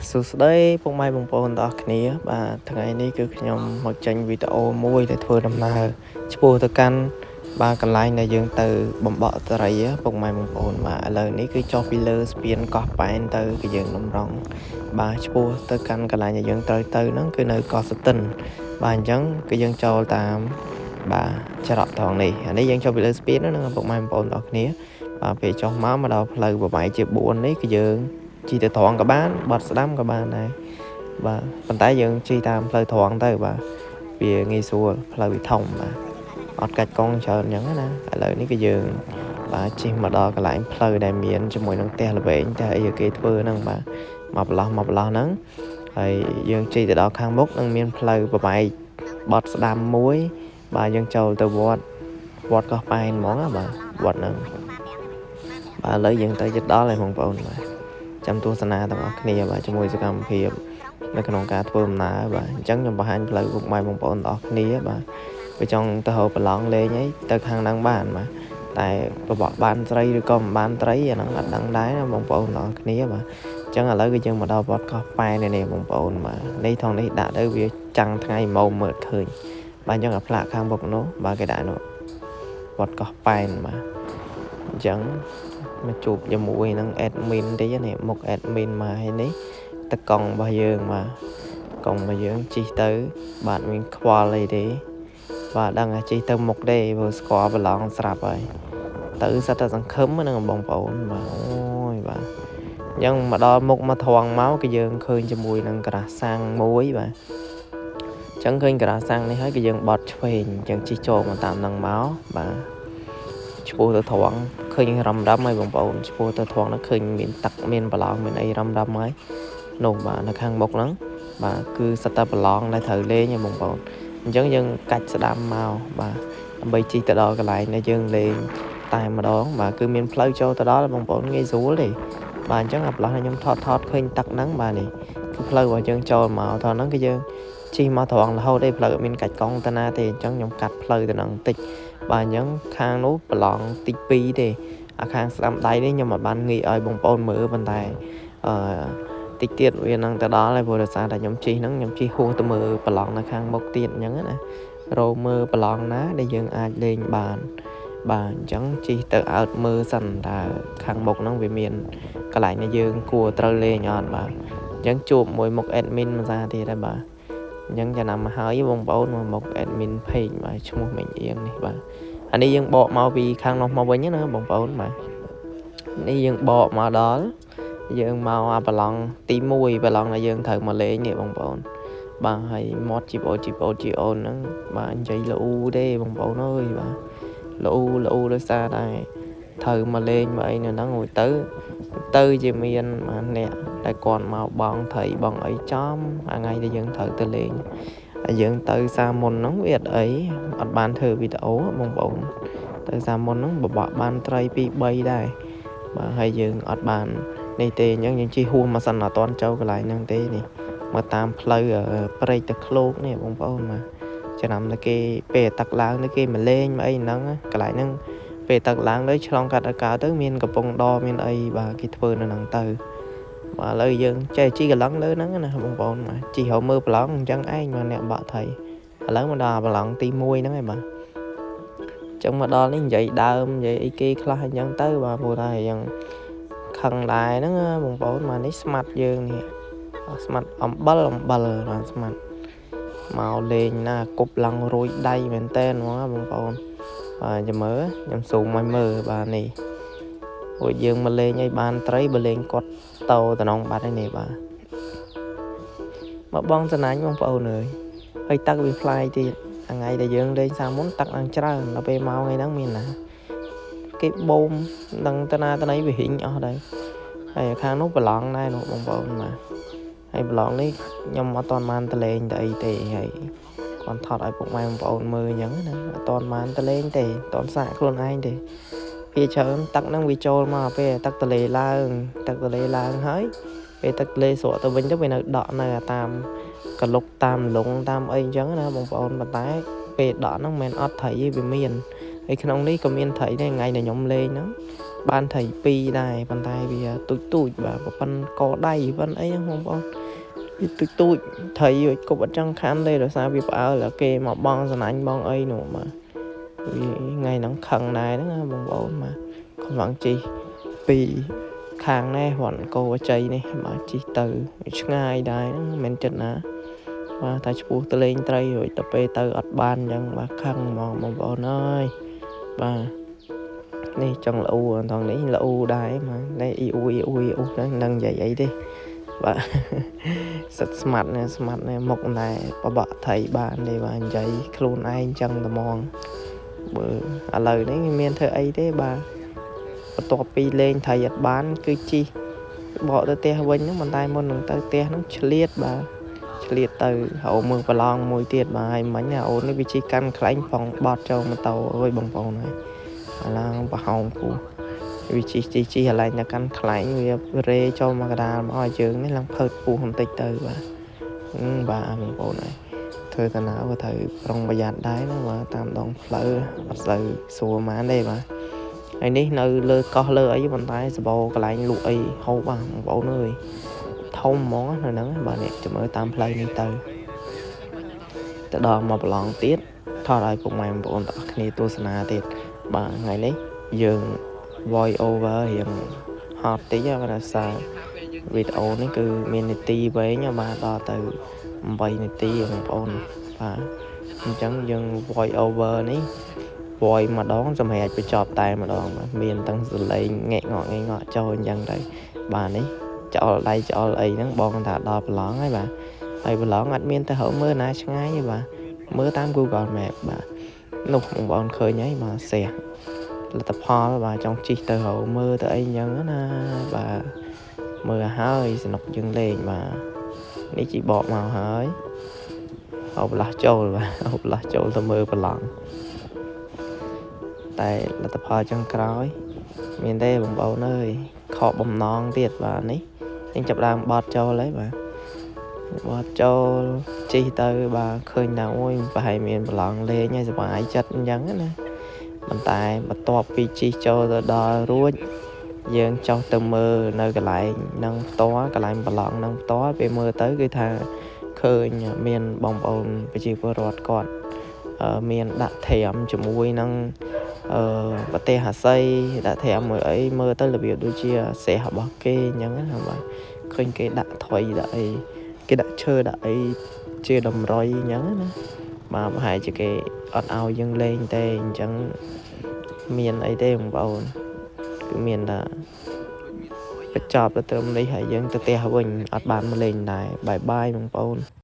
សួស្តីពុកម៉ែបងប្អូនទាំងអស់គ្នាបាទថ្ងៃនេះគឺខ្ញុំមកចេញវីដេអូមួយដែលធ្វើដំណើរឆ្ពោះទៅកាន់បាទកន្លែងដែលយើងទៅបំបក់ត្រីពុកម៉ែបងប្អូនបាទឥឡូវនេះគឺចុះពីលើស្ពានកោះប៉ែនទៅគឺយើងតម្រង់បាទឆ្ពោះទៅកាន់កន្លែងដែលយើងត្រូវទៅហ្នឹងគឺនៅកោះសតិនបាទអញ្ចឹងគឺយើងចូលតាមបាទច្រកថងនេះអានេះយើងចុះពីលើស្ពានហ្នឹងពុកម៉ែបងប្អូនទាំងអស់គ្នាបាទពេលចុះមកដល់ផ្លូវប្របែកជា4នេះគឺយើងជិះទៅត្រង់ក៏បានបត់ស្ដាំក៏បានដែរបាទប៉ុន្តែយើងជិះតាមផ្លូវត្រង់ទៅបាទវាងាយស្រួលផ្លូវវាធំបាទអត់កាច់កង់ច្រើនអញ្ចឹងណាឥឡូវនេះគឺយើងបាទជិះមកដល់កន្លែងផ្លូវដែលមានជាមួយនឹងផ្ទះល្វែងផ្ទះអីគេធ្វើហ្នឹងបាទមកប្រឡោះមកប្រឡោះហ្នឹងហើយយើងជិះទៅដល់ខាងមុខនឹងមានផ្លូវប្របែកបត់ស្ដាំមួយបាទយើងចូលទៅវត្តវត្តកោះប៉ែនហ្មងណាបាទវត្តហ្នឹងបាទឥឡូវយើងទៅជិតដល់ហើយបងប្អូនបាទចាំទស្សនាទាំងអស់គ្នាបាទជាមួយសកម្មភាពនៅក្នុងការធ្វើដំណើរបាទអញ្ចឹងខ្ញុំបង្ហាញផ្លូវពុកម៉ែបងប្អូនទាំងអស់គ្នាបាទបើចង់ទៅហៅប្រឡងលេងអីទៅខាងហ្នឹងបានបាទតែបបក់បានត្រីឬក៏មិនបានត្រីអាហ្នឹងអត់ដឹងដែរណាបងប្អូនទាំងអស់គ្នាបាទអញ្ចឹងឥឡូវគឺយើងមកដល់វត្តកោះប៉ែននេះបងប្អូនបាទនេះថងនេះដាក់ទៅវាចាំងថ្ងៃម៉ោមើលឃើញបាទអញ្ចឹងអាផ្លាកខាងមុខនោះបាទគេដាក់នោះវត្តកោះប៉ែនបាទអញ្ចឹងមកជួបជាមួយនឹង admin តិចនេះមុខ admin មកហើយនេះតកង់របស់យើងបាទកង់របស់យើងជិះទៅបាទមានខ្វល់អីទេបាទដឹងថាជិះទៅមុខទេព្រោះស្គាល់ប្រឡងស្រាប់ហើយទៅសិតតែសង្ឃឹមហ្នឹងបងប្អូនបាទអូយបាទអញ្ចឹងមកដល់មុខមកត្រង់មកគឺយើងឃើញជាមួយនឹងក្រាស់សាំងមួយបាទអញ្ចឹងឃើញក្រាស់សាំងនេះហើយគឺយើងបត់ឆ្វេងអញ្ចឹងជិះចូលមកតាមហ្នឹងមកបាទឆ្ពោះទៅត្រង់ឃើញរំរំហើយបងប្អូនឆ្ពោះទៅត្រង់ហ្នឹងឃើញមានទឹកមានប្រឡងមានអីរំរំហើយនោះបាទនៅខាងមុខហ្នឹងបាទគឺសិតតែប្រឡងដែលត្រូវលេងហ៎បងប្អូនអញ្ចឹងយើងកាច់ស្ដាំមកបាទដើម្បីជិះទៅដល់កន្លែងដែលយើងលេងតែម្ដងបាទគឺមានផ្លូវចូលទៅដល់បងប្អូនងាយស្រួលទេបាទអញ្ចឹងអាប្រឡោះខ្ញុំថតឃើញទឹកហ្នឹងបាទនេះគឺផ្លូវរបស់យើងចូលមកថតហ្នឹងគឺយើងជិះមកត្រង់រហូតទេផ្លូវអត់មានកាច់កង់ទៅណាទេអញ្ចឹងខ្ញុំកាត់ផ្លូវទៅហ្នឹងបន្តិចបាទអញ្ចឹងខាងនោះប្រឡងតិច2ទេអាខាងស្ដាំដៃនេះខ្ញុំអត់បានងាកឲ្យបងប្អូនមើលប៉ុន្តែអឺតិចទៀតវានឹងទៅដល់ហើយព្រោះដោយសារតែខ្ញុំជិះហ្នឹងខ្ញុំជិះហួសទៅមើលប្រឡងនៅខាងមុខទៀតអញ្ចឹងណារកមើលប្រឡងណាដែលយើងអាចលេងបានបាទអញ្ចឹងជិះទៅអើតមើលសិនតើខាងមុខហ្នឹងវាមានកន្លែងដែលយើងគួរត្រូវលេងអត់បាទអញ្ចឹងជួបមួយមុខ admin មួយសារទៀតដែរបាទអញ្ចឹងចំណាំមកហើយបងប្អូនមកមុខ admin page បាទឈ្មោះមេងអៀងនេះបាទអានេះយើងបកមកពីខាងនោះមកវិញណាបងប្អូនបាទនេះយើងបកមកដល់យើងមកអាប្រឡងទី1ប្រឡងដែលយើងត្រូវមកលេងនេះបងប្អូនបាទហើយមាត់ជីប្អូនជីប្អូនជីអូនហ្នឹងបាទនិយាយល្អូទេបងប្អូនអើយបាទល្អូល្អូដោយសារតែត្រូវមកលេងមកអីនៅហ្នឹងរួចទៅទៅជាមានបាទអ្នកដែលគាត់មកបងត្រីបងអីចំអាថ្ងៃដែលយើងត្រូវទៅលេងហើយយើងទៅសាមុនហ្នឹងវាអត់អីអត់បានធ្វើវីដេអូបងប្អូនទៅសាមុនហ្នឹងបបក់បានត្រី2 3ដែរបាទហើយយើងអត់បាននេះទេអញ្ចឹងយើងជិះហួសមកសិនអត់ទាន់ចូលកន្លែងហ្នឹងទេនេះមកតាមផ្លូវព្រែកទៅឃ្លោកនេះបងប្អូនបាទចំណាំតែគេពេលទឹកឡើងទៅគេមកលេងមកអីហ្នឹងកន្លែងហ្នឹងពេលទឹកឡើងទៅឆ្លងកាត់ដល់កៅទៅមានកំពង់ដមានអីបាទគេធ្វើនៅហ្នឹងទៅបាទឥឡូវយើងចេះជិះកន្លងលើហ្នឹងណាបងប្អូនបាទជិះរកមើលប្រឡងអញ្ចឹងឯងបាទអ្នកបាក់ថៃឥឡូវមកដល់ប្រឡងទី1ហ្នឹងឯងបាទអញ្ចឹងមកដល់នេះនិយាយដើមនិយាយអីគេខ្លះអញ្ចឹងទៅបាទព្រោះថាយ៉ាងខឹងដែរហ្នឹងបងប្អូនបាទនេះស្មាត់យើងនេះស្មាត់អំបិលអំបិលបាទស្មាត់មកលេងណាគប់ឡើងរួយដៃមែនតែនហ្មងបងប្អូនបាទចាំមើលខ្ញុំស៊ូមឲ្យមើលបាទនេះពួកយើងមកលេងឲ្យបានត្រីបើលេងគាត់តោតំណងបាត់ហើយនេះបាទមកបងសំណាញ់បងប្អូនអើយហើយទឹកវាផ្លាយទៀតថ្ងៃដែលយើងលេងសាមុនទឹកឡើងច្រើនដល់ពេលមកថ្ងៃហ្នឹងមានណាគេបូមនឹងតណាតណីវាហ៊ីងអស់ដែរហើយខាងនោះប្រឡងដែរនោះបងប្អូនបាទហើយប្រឡងនេះខ្ញុំអត់ទាន់បានទៅលេងទៅអីទេហើយគាត់ថតឲ្យពុកម៉ែបងប្អូនមើលអញ្ចឹងណាអត់ទាន់បានទៅលេងទេអត់ទាន់សាកខ្លួនឯងទេវាច្រើនទឹកហ្នឹងវាចូលមកពេលទឹកទលេឡើងទឹកទលេឡើងហើយពេលទឹកទលេស្រកទៅវិញទៅវានៅដក់នៅតាមកលុកតាមលងតាមអីអញ្ចឹងណាបងប្អូនប៉ុន្តែពេលដក់ហ្នឹងមិនមែនអត់ត្រីទេវាមានហើយក្នុងនេះក៏មានត្រីដែរថ្ងៃដែលខ្ញុំលេងហ្នឹង បានត្រី2ដែរប៉ុន្តែវាទូចទូចបាទប៉ុនកដៃប៉ុនអីហ្នឹងបងប្អូនវាទូចទូចត្រីវាគប់អត់ចង់ខានទេដោយសារវាផ្អើលគេមកបងសណាញ់បងអីនោះបាទវាថ្ងៃហ្នឹងខឹងដែរហ្នឹងណាបងប្អូនបាទកំឡុងជីពីខាងនេះវត្តកោជ័យនេះបាទជីទៅឆ្ងាយដែរហ្នឹងមិនចិត្តណាបាទតែឈ្មោះទៅលេងត្រីរួចទៅពេលទៅអត់បានអញ្ចឹងបាទខឹងហ្មងបងប្អូនអើយបាទនេះចង់ល្អូថងនេះល្អូដែរបាទនេះអ៊ីអ៊ូអ៊ីអ៊ូអ៊ីអ៊ូហ្នឹងនឹងនិយាយអីទេបាទសិតស្មាត់នេះស្មាត់នេះមុខណែបបក់ថៃបានទេបាទនិយាយខ្លួនឯងចឹងតែហ្មងបើឥឡូវនេះមានធ្វើអីទេបាទបន្ទាប់ពីលេងថៃអត់បានគឺជីបកទៅផ្ទះវិញហ្នឹងមិនតែមុននឹងទៅផ្ទះហ្នឹងឆ្លៀតបាទឆ្លៀតទៅរកមើលប្រឡងមួយទៀតបាទហើយមិញអូននេះវាជីកាន់ខ្លែងផងបត់ចូលម៉ូតូអើយបងប្អូនហើយឥឡូវប្រហោងពោះវាជីជីជីកន្លែងទៅកាន់ខ្លែងវារេចូលមកកដាលមកឲ្យយើងនេះឡើងផើតពោះបន្តិចទៅបាទបាទបងប្អូនហើយធ្វើតាណាក៏ត្រូវប្រុងប្រយ័ត្នដែរណាបាទតាមដងផ្លូវអត់សូវស្រួលហ្មងទេបាទហើយនេះនៅលើកោះលើអីប៉ុន្តែសបោកន្លែងលក់អីហូបបាទបងប្អូនអើយធំហ្មងនៅហ្នឹងបាទនេះចាំមើលតាមផ្លូវនេះទៅទៅដល់មកប្រឡងទៀតថតឲ្យពុកម៉ែបងប្អូនទាំងអស់គ្នាទស្សនាទៀតបាទថ្ងៃនេះយើង voice over រៀងហត់តិចបាទដោយសារវីដេអូនេះគឺមាននាទីវែងបាទដល់ទៅ8នាទីបងប្អូនបាទអញ្ចឹងយើង voice over នេះ voice ម្ដងសម្រាប់បញ្ចប់តែម្ដងបាទមានទាំងសលេងងែកងក់ងែកងក់ចូលអញ្ចឹងទៅបាទនេះច្អល់ដៃច្អល់អីហ្នឹងបងថាដល់ប្រឡងហើយបាទហើយប្រឡងអត់មានទៅរកមើលណាឆ្ងាយទេបាទមើលតាម Google Map បាទនោះបងប្អូនឃើញហើយបាទសះលទ្ធផលបាទចង់ជីកទៅរកមើលទៅអីអញ្ចឹងណាបាទមើលហើយសនុកយើងលេងបាទនេះជីបកមកហើយអូប្រឡោះចូលបាទអូប្រឡោះចូលទៅមើលប្រឡងតែលទ្ធផលចុងក្រោយមានទេបងប្អូនអើយខកបំណងទៀតបាទនេះយើងចាប់ដើមបត់ចូលហើយបាទបត់ចូលជីទៅបាទឃើញថាអូយប្រហែលមានប្រឡងលេងហើយសុបាយចិត្តអញ្ចឹងណាប៉ុន្តែបន្ទាប់ពីជីចូលទៅដល់រួចយើងចុះទៅមើលនៅកន្លែងនឹងផ្ទាល់កន្លែងប្រឡងនឹងផ្ទាល់ពេលមើលទៅគឺថាឃើញមានបងប្អូនប្រជាពលរដ្ឋគាត់មានដាក់ត្រាំជាមួយនឹងប្រទេសអាស័យដាក់ត្រាំមួយអីមើលទៅរបៀបដូចជាស្រះរបស់គេអញ្ចឹងណាបាទឃើញគេដាក់ថុយដាក់អីគេដាក់ឈើដាក់អីជាតម្រុយអញ្ចឹងណាបាទប្រហែលជាគេអត់ឲ្យយើងលេងទេអញ្ចឹងមានអីទេបងប្អូនគឺមានតែបញ្ចប់ទៅត្រឹមនេះហើយយើងទៅផ្ទះវិញអត់បានមកលេងដែរបាយបាយបងប្អូន។